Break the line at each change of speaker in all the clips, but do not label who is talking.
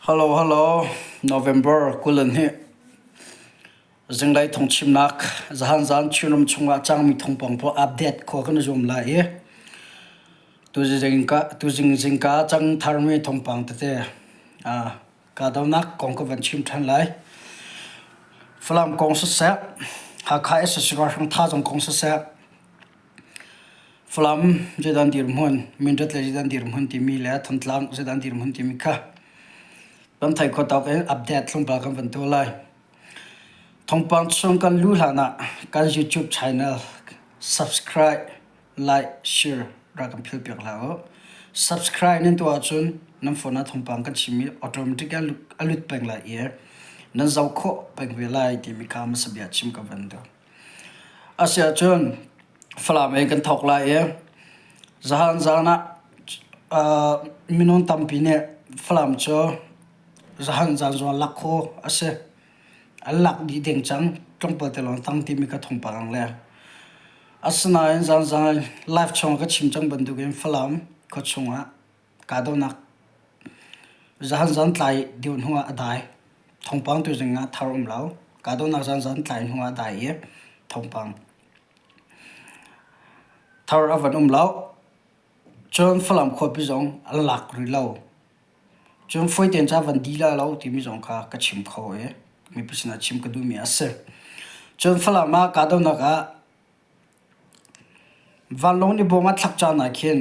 Hello, hello. November 22 zinglei thawngchimnak zahan zan Chinram chungah cangmi thawngpang pawl update khawh kan i zuam lai i tuzing ka tuzing zingka cang tharmi thawngpang tete ah kahdohnak kong ka van chim ṭhan lai. Falam kong siseh, Hakha SSC ralhrang thazaang kong siseh, Falam zeidah dirhmun, Mindat le zeidah dirhmun timi le Thantlang zeidah dirhmun timi kha kan theih khawh tawk in update tlawmpal kan van tuah lai. Thawngpang chung kan luh hlan ah kan YouTube channel subscribe, like, share rak kan philh piak hlah u. Subscribe nan tuah ahcun nan phone ah thawngpang kan chimmi automatic a lut peng lai i nan zoh khawh peng ve lai timi kha hmasa bia chim ka van duh. Asiahcun Falam in kan thawk lai i zahan zaan ah minung tampi nih Falam cu zahan zaan zong lak khawh a si. An lak dih deng cang. Tlawmpal te lawng tang timi kha thawngpang an leng. Asinain zaanzaan live chung ka chim cang bantukin Falam khuachung ah kahdohnak zaanzaan tlai deuh hnu ah a dai. Thawngpang tu zing ah thar um lo. Kahdohnak zaanzaan tlai hnu ah a dai i thawngpang thar a van um lo. Cun Falam khuapi zong an lak rih lo. Cun fawi tein ca van di lai lo timi zong kha ka chim kho i mipi sinah chim ka duhmi a si. Cun Falam ah kahdohnak ah vanlawng nih bawm a thlak caan ah khin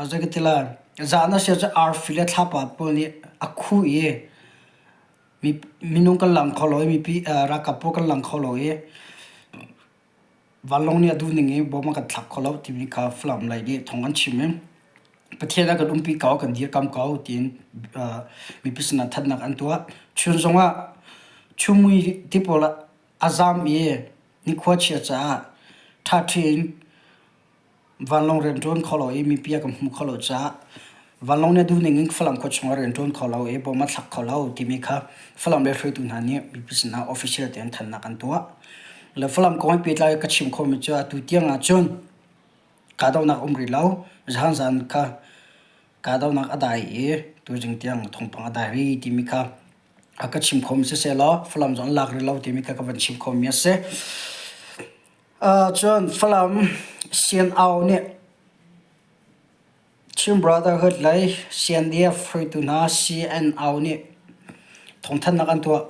zei ka ti lai zan a si ahcun arfi le thlapa pawl nih a khuh i minung kan lang kho lo i mipi ralkap pawl kan lang kho lo i Vanlawng nih a duh ning i bom a kan thlak kho lo timi kha Falam lei nih thawng an chim i Pathian a kan umpi ko, kan dirkam ko tiin mipi sinah thatnak an tuah. Chun zongah chumui ti pawl a zam i nikhua chia caah ṭhaṭhi in Vanlawng rianṭuan kho lo i mipi a kan hmu kho lo caah vanlawng nih a duh ning in Falam khua chungah rianṭuan kho lo i bawm a thlak kho lo timi kha Falam lei hruaitu hna nih mipi sinah official tein thannak an tuah. Le Falam kong he pehtlai ka chim khomi cu atu tiang ahcun kahdohnak um rih lo. Zahan zan kha kahdohnak a dai i tuzing tiang thawngpang a dai rih timi kha a ka chim khomi siseh law Falam zong an lak rih lo timi kha ka van chim khomi a si. Cun Falam CNO nih Chin Brotherhood lei CNDF hruaitu hna CNO nih thawngthanhnak an tuah.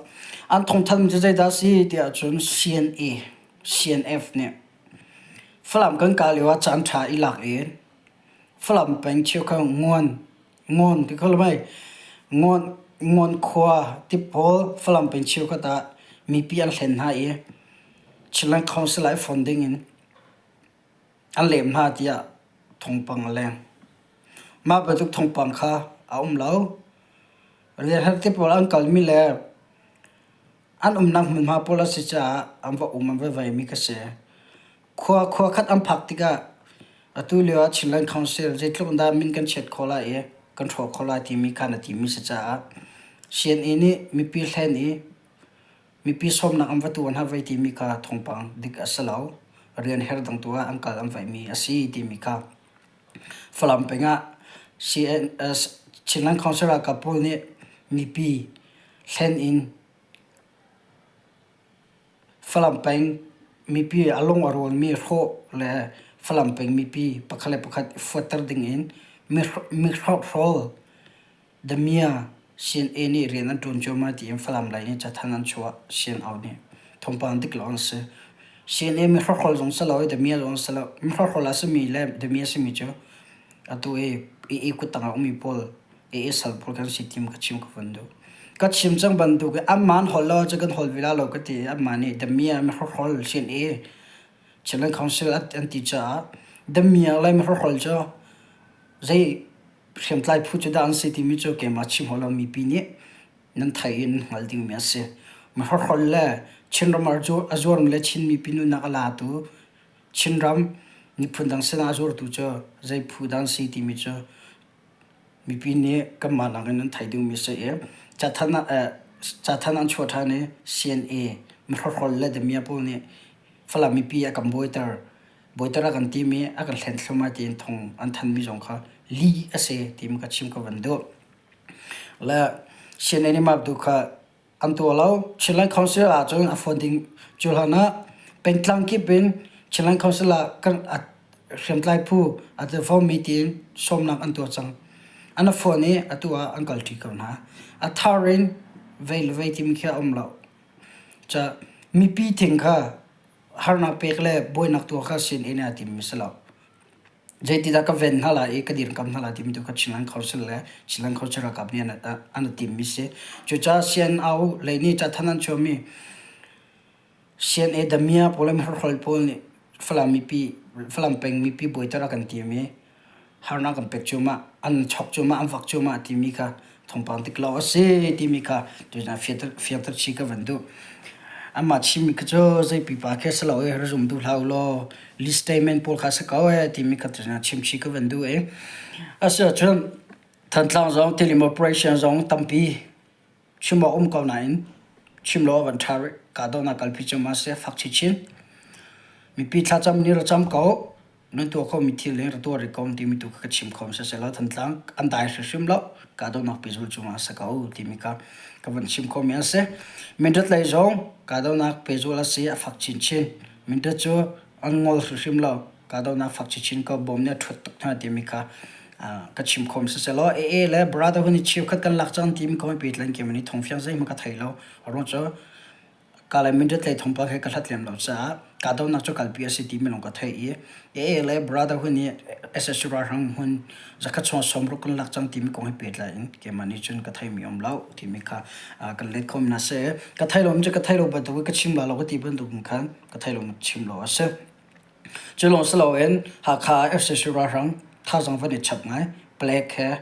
An thawngthanhmi cu zeidah a si ti ahcun CNA, CNF nih Falam kan kah lio ah caanṭha i lak in Falam peng cheukhat Nguan, Ngawn ti kho lo mei? Ngawn, Ngawn khua ti pawl Falam peng cheukhat ah mipi an hlen hna i Chinland Council ah i fon ding in an lem hna tiah thawngpang a leng. Mah bantuk thawngpang kha a um lo. Rianhar te pawl an kalmi le an umnak hmunhma pawl a si caah an va um an va veimi ka si. Khua khua khat an phak tikah atu lio ah Chinland Council zeitluk in dah min kan chiat khawh lai i kan hrawh khawh lai timi kha na timi si caah CNA nih mipi hlen i Mipi sawmnak an va tuah hna vei timi kha thawngpang dik a si lo. Rian her dang tu ah an kal an vaihmi a si timi kha Falam peng ah CNS Chinland Council ralkap pawl nih mipi hlen in Falam peng mipi a lung a rualmi hrawh le Falam peng mipi pakhat le pakhat i fuatter ding in mihrokhrawl Damia CNA nih rian an ṭuan cuahmah tiin Falam lei nih cathanh an chuah. CNO nih thawngpang dik lo an si. CNA mihrokhrawl zong si lo i Damia zong si lo. Mihrokhrawl a simi le Damia simi cu atu i AA kuttang ah ummi pawl AA sal pawl kan si tim ka chim ka vun duh. Ka chim cang bantuk i anmah an holh lo cu kan holh ve la lo ka ti i anmah nih Damia mihrokhrawl CNA Chinland Council an ti caah Damia le mihrokhrawl cu zei hriamtlai phu cu dah an si timi cu keimah chim hau lo mipi nih nan theih in hngal dingmi a si. Mahrohrol le Chinram a zuarmi le Chin mipi nunnak a latu Chinram miphun dang sinah a zuartu cu zei phu dah an si timi cu mipi nih kanmah nakin nan theih dingmi a si i cathanh an chuah ṭhan i CNA mahrohrol le Damia pawl nih Falam mipi a kan buaiter Bawiter a kan timi a kan hlen thluahmah tiin thong an thanmi zong kha lih a si timi ka chim ka van duh. Le CNA nih mah tu kha an tuah lo. Chinland Council ahcun a fawn ding cu hlan ah pengtlang kip in Chinland Council ah kan hriamtlai phu a tel fawnmi tiin sawmnak an tuah cang. An a fawn i atu ah an kalṭi ko hna. A thar in vei le vei timi khi a um lo. Ca mipi thing kha harnak pek le buainak tuah kha sin in aa timmi si lo. Zeitidah ka ven hna lai i ka dirkamh hna lai timi tu kha Chinland Council le Chinland Council ralkap nih an i timmi si. Cucaah CNO lei nih cathanh an chuahmi CNA Damia pawl le Hrawl pawl nih Falam mipi Falam peng mipi buaiter a kan tim i harnak kan pek cuahmah, an chok cuahmah, an vak cuahmah timi kha thawngpang dik lo a si timi kha tuzaan fiangter chih ka van duh. Amah chimmi kha cu zei pipa khi a si lo i ra zum duh hlah u law list statement pawl kha a si ko ee timi kha tuzaan chim chih ka van duh i asiahcun Thantlang zong Tilim operation zong tampi chim awk um ko nain chim lo a van ṭha rih. Kahdohnak kalpi cu ma si fak chinchin. Mipi thlacam nih ra cam ko. Nan tuah khomi thil hi ra tuah rih ko timi tu kha ka chim kho siseh Thantlang an dai hrimhrim lo. Kahdohnak pehzul cungah a si ko timi kha ka van chim khomi a si. Mindat lei zong kahdohnak pehzul a si a fak chinchin. Mindat cu an ngol hrimhrim lo. Kahdohnak fak chinchin ko bom nih a ṭhuat tuk hna timi kha ka chim khom siseh law AA le Brotherhood nih cheukhat kan lak cang timi kong i pehtlaih in ni thongfiang zeihmanh ka thei lo. A ruang cu Kalay Mindat lei thawngpang he ka hlat lem lo caah kahdohnak cu kalpi a si timi lawng ka theih i AA le Brotherhood nih SSU ralhrang hmun zakhat chung 60 kan lak cang timi kong he pehtlai in keimah nih cun ka theimi um lo timi kha kan let kho mi hna seh. Ka thei lo cu ka thei lo bantuk in ka chim la lo ka ti bantuk in khan ka thei lo chim lo a si. Cu lawng si loin Hakha ah FCC ralhrang thazaang van i chap ngai. Palek he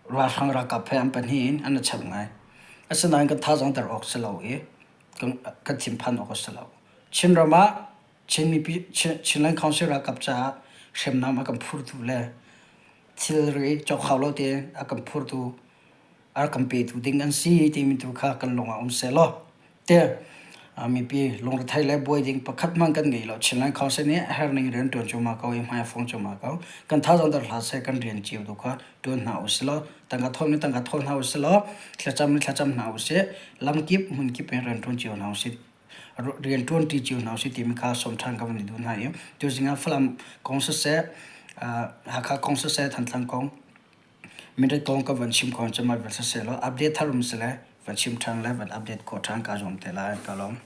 ralhrang ralkap he an pahnih in an i chap ngai. Asinain kan thazaang der awk si lo i kan thinphan awk a si lo. Chinram ah Chin mipi Chinland Council ralkap caah hriamnam a kan phurtu le thilri cawk hau lo tein a kan phurtu a kan petu ding an si timi tu kha kan lung ah um sehlaw te mipi lungrethei le buai ding pakhat hmanh kan ngei lo. Chinland Council nih a herning rian ṭuan cuahmah ko i hmai a fong cuahmah ko. Kan thazaang der hlah seh kan rian cio tu kha ṭuan hna usih law tangka thawl nih tangka thawl hna usih law thlacam nih thlacam hna usih lamkip hmunkip in rian ṭuan cio hna usih rian ṭuan ṭi cio hna usih timi kha sawm ṭhan ka van i duh hna i tuzing ah Falam kong siseh Hakha kong siseh Thantlang kong Mindat kong ka van chim kho cun mah vial siseh law update thar um sile van chim ṭhan le van update khawh ṭhan kaa zuam te lai. Ka lawm.